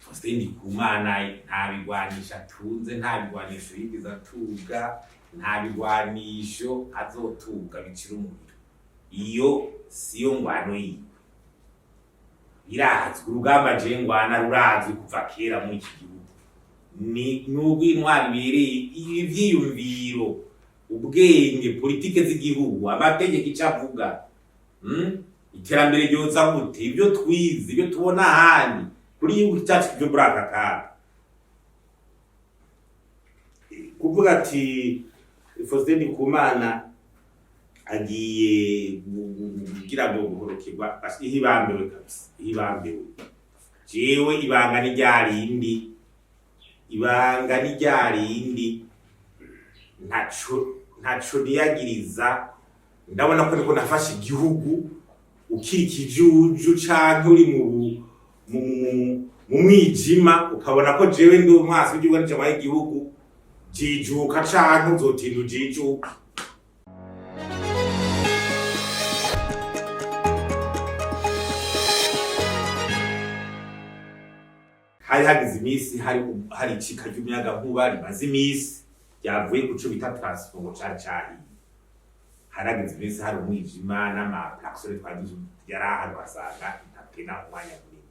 Faustin Ndikumana nta bigwanisho atunze, nta bigwanisho yigeze atunga, nta bigwanisho azotunga bicira umuriro. Iyo siyo ngwano yiwe, irazwi. Urugamba je ngwana rurazwi kuva kera muri iki gihugu, ni n'urw'intwari ibereye, ivyiyumviro, ubwenge, politike z'igihugu, amategeko ico avuga, Iterambere ryoza gute, ibyo twize, ibyo tubona ahandi kuri igihugu cyacu cyo muri aka kaga. Kuvuga ati Faustin Ndikumana agiye kugira ngo guhorokerwa, ihibambewe kabisa, ihibambewe. Jewe ibanga ni ryarindi, ibanga ni ryarindi, ntaco niyagiriza. Ndabona ko niko nafashe igihugu ukiri ikijuju canke uri mu mwijima, ukabona ko jewe ndi umwasi w'igihugu, nije waye igihugu. Jijuka canke uzotinda ujijuke. Hari hagize iminsi hari icika ry'umuyagankuba rimaze iminsi ryavuye ku co bita transfo, ngo cari cahiye. Harageze iminsi hari umwijima n'ama klaxon twagize yari ahari, ugasanga ntapena umwanya munini.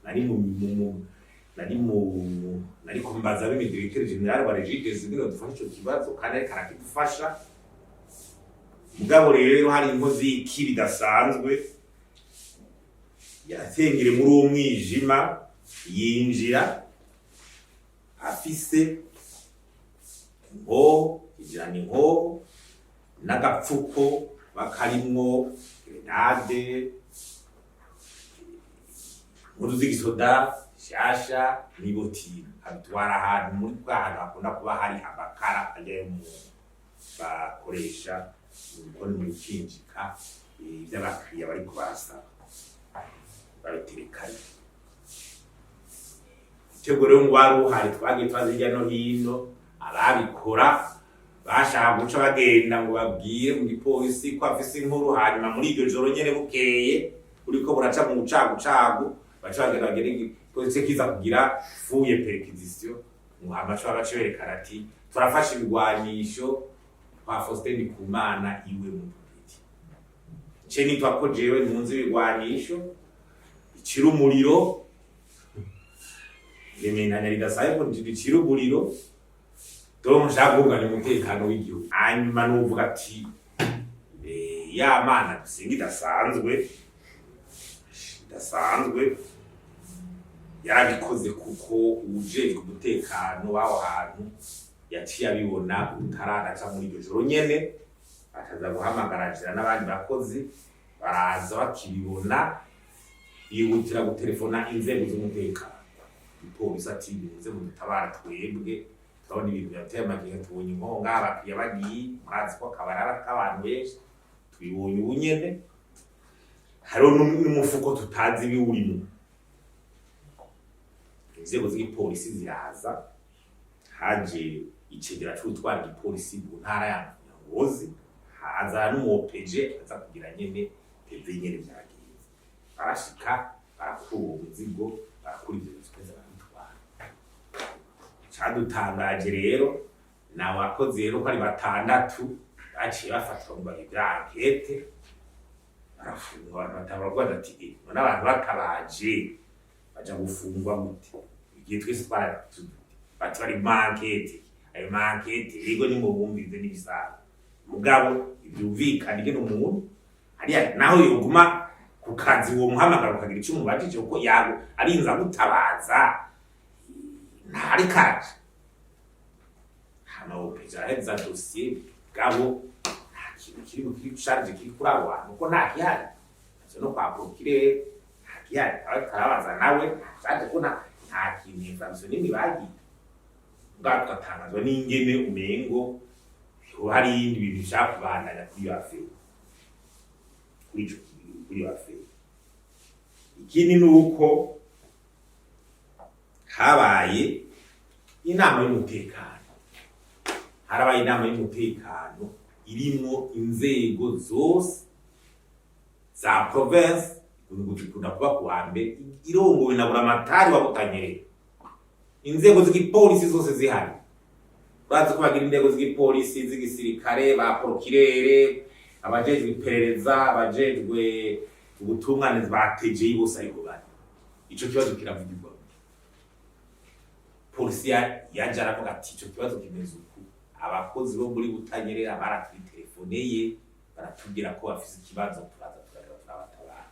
Nari mu mu mu- nari mu nari kumbaza bene directeur général wa Regideso ingene dufasha ico kibazo, kandi ariko arakidufasha. Mugabo rero hari inkozi y'ikibi idasanzwe yatengere muri uwo mwijima, yinjira afise inkoho, yinjirana inkoho n'agapfuko bakarimwo grenade, impuzu z'igisoda shasha n'ibotine, abitwara ahantu muri bwa hantu hakunda kuba hari amakara ajyayo mu bakoresha mu gikoni, mu gukinjika ivy'abakiriya bariko barasaba, babiterekayo. Umutego rero ngo wari uhari, twagiye twaza hirya no hino. Ababikora bashaka guca bagenda ngo babwire mu gipolisi ko afise inkuru, hanyuma muri iryo joro nyene bukeye uriko buraca mu bucagucagu, baca bagenda bagere igipolisi kiza kugira fouille, perquisition, ngo hama bace berekana ati turafashe ibigwanisho kwa Faustin Ndikumana iwe mu Bubirigi. Ce nitwa ko jewe ntunze ibigwanisho bicira umuriro, remenanya ridasaye ko ricira umuriro, dore nshaka guhungabanya umutekano w'igihugu. Hanyuma nuvuga ati ya Mana dusenga idasanzwe yarabikoze, kuko uwujejwe umutekano w'aho hantu yaciye abibona utaranaca muri iryo joro nyene, akaza guhamagara jira n'abandi bakozi baraza. Bakibibona bihutira gutelefona inzego z'umutekano, ipolisi, ati nimuze mudutabara, twebwe turabona ibintu byateye amakenga, tubonye inkonga, abakiriya bagiye, murazi ko akabarara k'abantu benshi, tubibonye ubu nyene, hariho n'umufuko tutazi ibiwurimo. Inzego z'igipolisi ziraza, haje icegera c'utwara igipolisi mu ntara ya Ngozi, haza n'umu OPG aza kugira nyene PV nyene vyagenze. Barashika barakura uwo muzigo, barakura ivyo bintu, barabitwara. Cadutangaje rero ni abakozi rero ko ari batandatu baciye bafatwa ngo bagire enquête, barafungwa. Abantu batangura kubaza ati: "Eh, none abantu batabaje baja gufungwa gute?" Igihe twese twara bati bari mu enquête. Ayo ma enquête yego nimubumvize n'ibisanzwe, mugabo ivyumvikana ingene umuntu hariya naho yoguma ku kazi, uwo muhamagara ukagira ico umubajije, kuko yago arinze agutabaza ntari kaje. Hama OPG araheza dosiye, gabo nta kintu kiri kiri charge kiri kuri abo bantu, kuko nta kihari. Ivyo no kwa procureur nta kihari, ariko arabaza nawe nta charge, ko nta kintu, infraction n'imwe bagiye. Mugabo tugatangazwa n'ingene umengo hoba hari ibindi bintu bishaka kubandanya kuri iyo affaire, kuri iyo affaire. Ikindi ni uko habaye inama y'umutekano, harabaye inama y'umutekano irimwo inzego zose za province. Ngo ikunda kuba ku wa mbere, irongowe na Buramatari wa Butanyerera, inzego z'igipolisi zose zihari. Urazi ko bagira inzego z'igipolisi, z'igisirikare, ba procureur, abajejwe iperereza, abajejwe ubutungane, bateje bose ariko bari. Ico kibazo kiravugirwa. Polisi yaje aravuga ati: "Ico kibazo kimeze uku, abakozi bo muri Butanyerera baratwitelefoneye, baratubwira ko bafise ikibazo, turaza turaza turabatabara."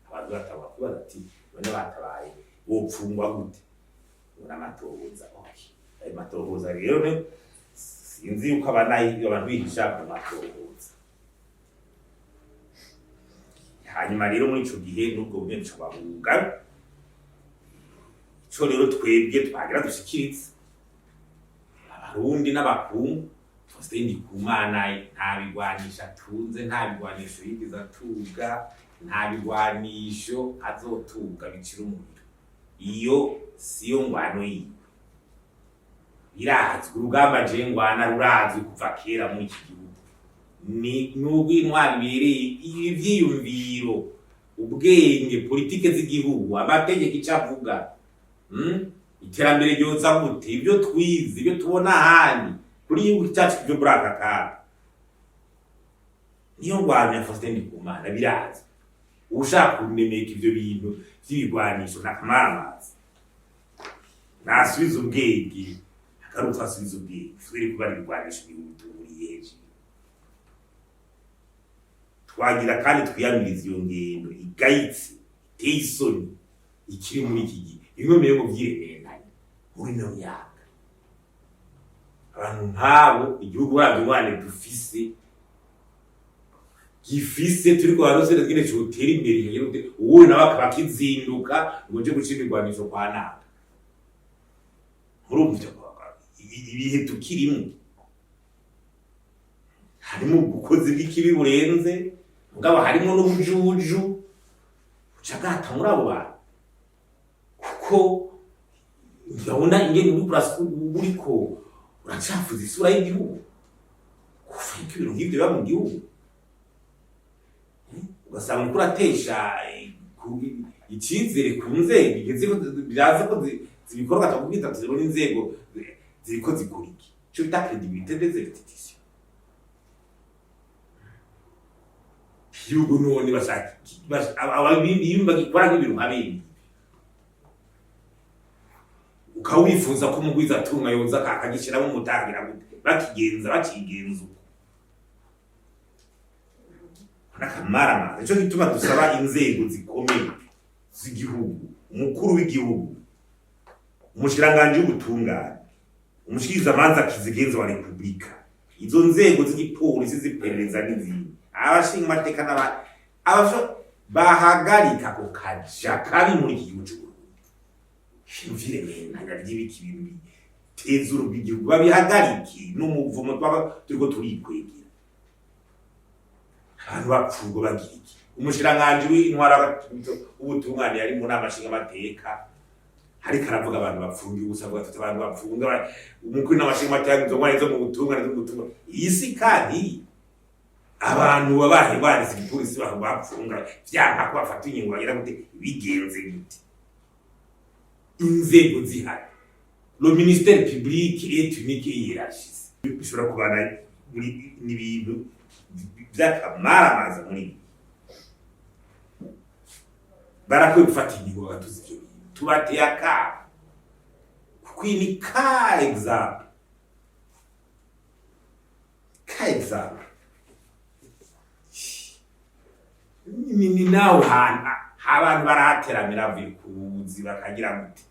Abantu batabura kubaza ati: "None batabaye wopfungwa gute?" Ngo n'amatohoza. Okay, ayo matohoza rero ne sinzi yuko abanayi abantu bihisha mu matohoza. Hanyuma rero muri ico gihe n'ubwo bumwe buca babuga. Ico rero twebwe twagira dushikirize Abarundi n'abakungu: Faustin Ndikumana nta bigwanisho atunze, nta bigwanisho yigeze atunga, nta bigwanisho azotunga bicira umuriro. Iyo siyo ngwano yiwe, birazwi. Urugamba je ngwana rurazwi kuva kera muri iki gihugu, ni nubwo intwari ibereye ivyiyumviro, ubwenge, politike z'igihugu, amategeko ico avuga, Iterambere ryoza gute, ibyo twize, ibyo tubona ahandi kuri igihugu cyacu kivyo muri aka kaga, niyo ngwano ya Faustin Ndikumana, birazwi. Ushaka kunemeka ivyo bintu vy'ibigwanisho nakamaramaza, nasubiza ubwenge, agaruka asubiza ubwenge, subire kubara ibigwanisho bihuturiye hejuru. Twagira kandi twiyamiriza iyo ngendo igayitse, iteye isoni, ikiri muri iki gihe, bimwe mbere ngo vyiremeranya muri ino myaka. Abantu nk'abo, igihugu uravye ingorane dufise, gifise, turiko barosere nyene cotera imbere kikagira gute, uwundi nawe akaba akizinduka ngo nje guca ibigwanisho kwa naka. Murumva ivyo ibihe tukirimwo harimo ubukozi bw'ikibi burenze, mugabo harimo n'ubujuju buca bwata muri abo bantu, kuko ndabona ingene uriko uracafuza isura y'igihugu. Kuva yuko ibintu nk'ivyo biba mu gihugu, ugasanga uriko uratesha icizere ku nzego igeze ko biraza ko zibikora, ugaca tuzibona inzego ziriko zikora iki, ico bita crédibilité des institutions. Igihugu none bashaka bagikora nk'ibintu nka bene ibi, ukaba wifuza ko umugwizatunga yoza akagishiramo umutagira gute, bakigenza bakigenza uko n'akamaramaza. Nico gituma dusaba inzego zikomeye z'igihugu, umukuru w'igihugu, umushikiranganji w'ubutungane, umushikirizamanza kizigenza wa Repubulika, izo nzego z'igipolisi, z'iperereza n'izindi, abashinga amateka n'abandi, abasho bahagarika ako kaja kabi muri iki gihugu c'Uburundi. Ibintu vy'irementanya ry'ibiki, ibintu biteza urugo igihugu, babihagarike n'umuvumo twaba turiko turikwegera. Abantu bapfurwa bagira iki? Umushikiranganji w'intwara w'ubutungane yari mu nama nshingamateka, ariko aravuga abantu bapfungiye ubusa, avuga ati abantu bapfunga umukuru n'amashingamateka, izo ntwari zo mu butungane, zo mu butungane. Iyi si kandi abantu babaye banditse igipolisi bapfunga, vyanka ko bafata ingingo, bagira gute, bigenze gute? Inzego zihari, le ministère public est unique et hiérarchisé, bishobora kubana muri n'ibintu vy'akamaramaza. Muri ibi barakwiye gufata ingingo bagatuza ivyo bintu. Tubateye akamo, kuko iyi ni ka exemple ni naho hantu abantu barahateramira bavuye kuzi bakagira gute.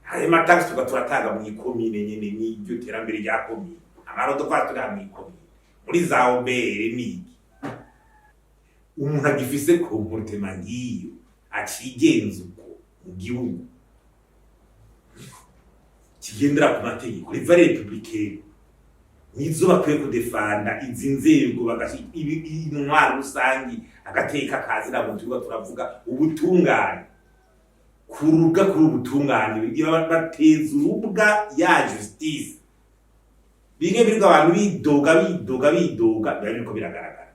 Ayo matagisi tuba turatanga mu ikomine nyene, n'iryo terambere rya komine, amarodoka turiha mu ikomine, muri za OBR niki. Umuntu agifise comportement nk'iyo, acigenza uko mu gihugu kigendera ku mategeko, les valeurs républicaines nizo bakwiye kudefanda izi nzego, intwaro rusangi, agateka kazira muntu. Turiko turavuga ubutungane, kuruga kuri ubutungane bateza urubwa ya justice. Bimwe biriko abantu bidoga, bidoga, bidoga, biba biriko biragaragara.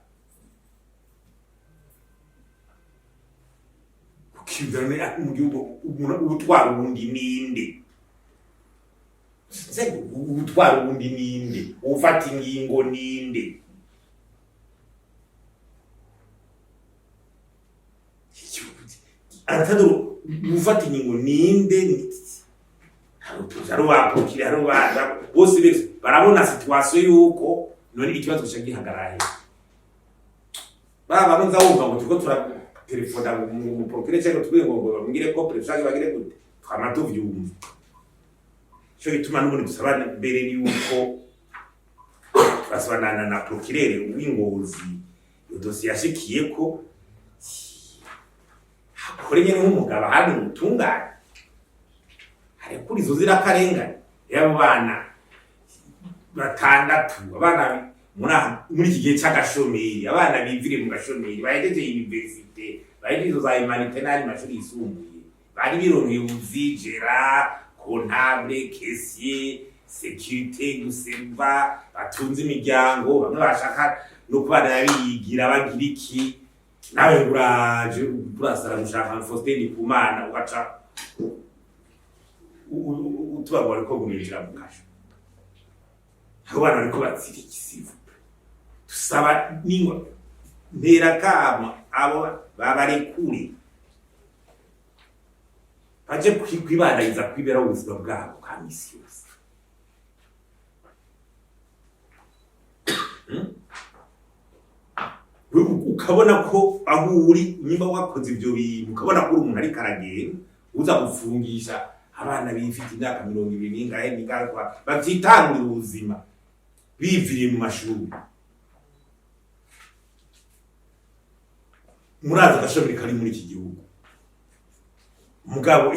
Ukiyumvira none mu gihugu umuntu ubutwara ubundi ninde? Se ubutwara ubundi ninde? Ufata ingingo ninde? Aratadoro ufata ingingo ninde? Hari rubanda bose bese barabona situation yuko none ikibazo gica gihagarara he? Baba banza wumva ngo turiko turatelefona mu procureur cyangwa tubwire ngo bamubwire ko préfet bagire gute, twama tuvyumva. Ico gituma n'ubundi dusaba mbere yuko turasaba na procureur w'Ingozi iyo dosiye yashikiyeko, akore nyene nk'umugabo ahandi mu butungane, arekure izo zirakarengane y'abo bana batandatu, abana muri iki gihe c'agashomeri, abana bivire mu gashomeri, bahejeje université, bahejeje izo za humanités n'ayandi mashuri yisumbuye, bari bironkeye ubuzi, gérant, comptable, caissier, sécurité, guserva, batunze imiryango, bamwe bashaka no kubana biyigira bagira iki. Nawe uraje urasara gushaka Faustin Ndikumana, ugaca utuba ngo bariko gurinjira mu kasho. Abo bana bariko bazira ikisivu. Tusaba ningwa ntera kama abo babarekure baje kwibandaniza kwiberaho ubuzima bwabo bwa misi yose. Ukabona ko aho uri nimba wakoze ivyo bintu, ukabona ko uri umuntu ariko aragenda uza gufungisha abana bifite imyaka 20 n'ingahe n'ingahe, bavyitangurira ubuzima biviriye mu mashuri. Murazi agashomeri kari muri iki gihugu, mugabo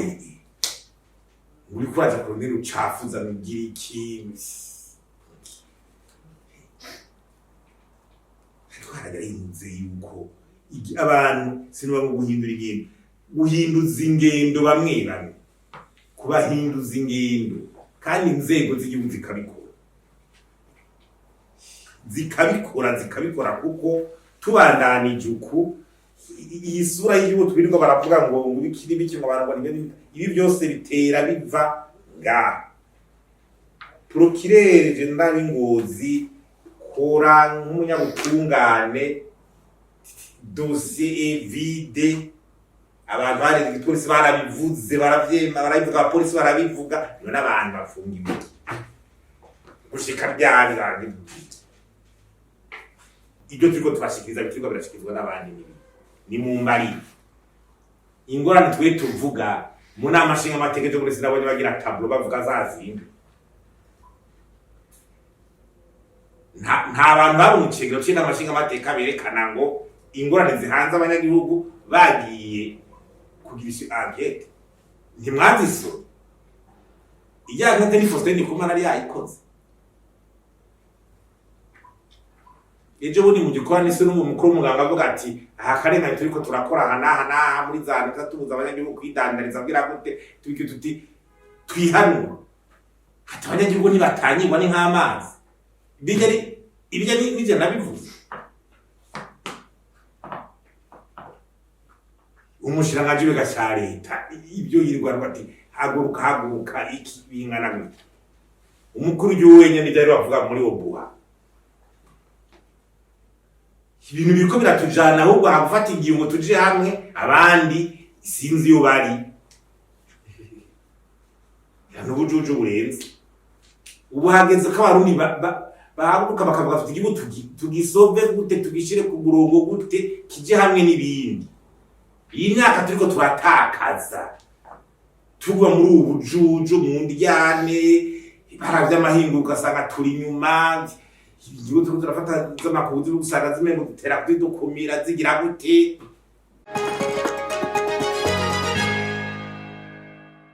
uriko uraja kurondera ucafuza mugira iki? Twaragahinze yuko abantu sinuba mu guhindura ingendo, guhinduza ingendo bamwe bamwe, kubahinduza ingendo, kandi inzego z'igihugu zikabikora, zikabikora, zikabikora, kuko tubandanije uku iyi sura y'igihugu twirirwa baravuga ngo ibiki n'ibiki, ngo abantu ngo ibi byose bitera biva ngaha. Procureur General w'Ingozi, kora nk'umunyabutungane, dossier est vide. Abantu bari igipolisi barabivuze, baravyema, barabivuga, abapolisi barabivuga. None abantu bafunga ibiki gushika ryari? Ibyo turiko turashikiriza bituriko birashikirizwa n'abandi ni mu mbari ingorane twe tuvuga mu nama nshingamateka ejo muri sinabonye bagira tableau bavuga za zindi. Nta bantu bari mu cegero c'inama nshingamateka berekana ngo ingorane zihanze abanyagihugu bagiye kugirisha enquête. Ntimwazisoma ijya enquête? Ni Faustin Ndikumana yari yayikoze ejo bundi mu gikorani se n'uwo mukuru w'umuganga avuga ati aha karengane turiko turakora aha n'aha n'aha muri za leta, tubuza abanyagihugu kwidandariza, bwira gute tubiki tuti twihanura, ati abanyagihugu ntibatanyigwa ni nk'amazi. Ibijya ni ibijya ni nivyo nabivuze. Umushikiranganji w'iga ca leta ibyo yirirwa ati haguruka, haguruka, iki bingana gutya. Umukuru w'igihugu wenyene ivyo ari bavuga muri obuha, ibintu biriko biratujana ahubwo hagufata ingingo tuje hamwe, abandi sinzi iyo bari n'ubujuju burenze. Ubu hageze ko abarundi bahaguruka bakavuga tuti igihugu tugisove gute, tugishire ku murongo gute, kije hamwe n'ibindi. Iyi myaka turiko turatakaza tuva muri ubu bujuju mu ndyane baravye amahinguka, ugasanga turi inyuma. Igihugu turiko turafata z'amakuzi, usanga zimengo dutera kuzidukumira zigira gute.